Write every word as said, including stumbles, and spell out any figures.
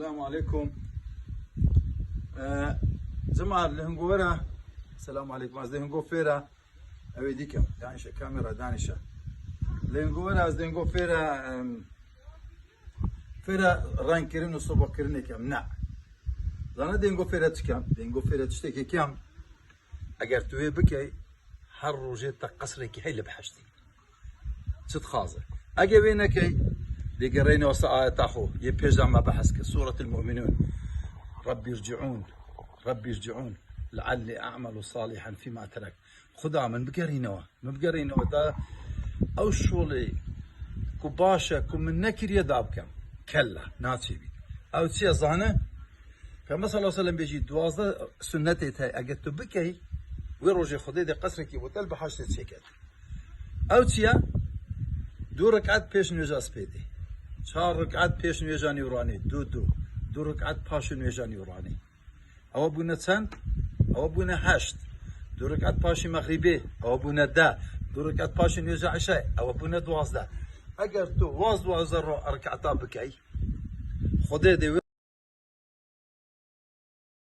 Selamu aleykum. Ee, Cemaat, li hingo were. Selamu aleykum. Ez li hingo fêra. Ew ê dîkem. Danişe, kamera danişe. Li hingo were, ez li hingo fêra, em, fêra rengkirin û sobakirinê kem. Ne. Zana dê hingo fêra çi kem? Dê hingo fêra tiştekê kem. Eger tu wê bikey, her rojê te qesrekî hey li behiştî. Çi dixwaze? Ege wê nekey, dê gereyne wasa ayeta xwe. Yê pêş de me behs kir. Sûretul Mu'minûn. Rabbî rci'ûn. Rabbî rci'ûn. Le'ellî a'melu salihan fîma terek. Xuda min bigerînewe. Min bigerînewe da ew şolê ku baş e, ku min nekiriye da bikem. Kella, naçê bî. Ew çi ye zane? Peyxember sallallahu aleyhi ve sellem bêjî, duwazdeh sunnetê te, eger tu bikey, wê rojê Xwedê dê qesrekî bo te li behiştê çêket. Ew çi ye? Du rekat pêş nûêja spêdê. Çar rekat pêş nûêja nîwranê. Du, du. Du rekat paşê nûêja nîwranê. Ewa bûne çend? Ewa bûne heşt. Du rekat paşê mexrîbê. Ewa bûne deh. Du rekat paşê nûêja eşay. Ewa bûne duwazdeh. Eger tu waz duwazdeh ro-, rekata bikey, Xwedê dê wê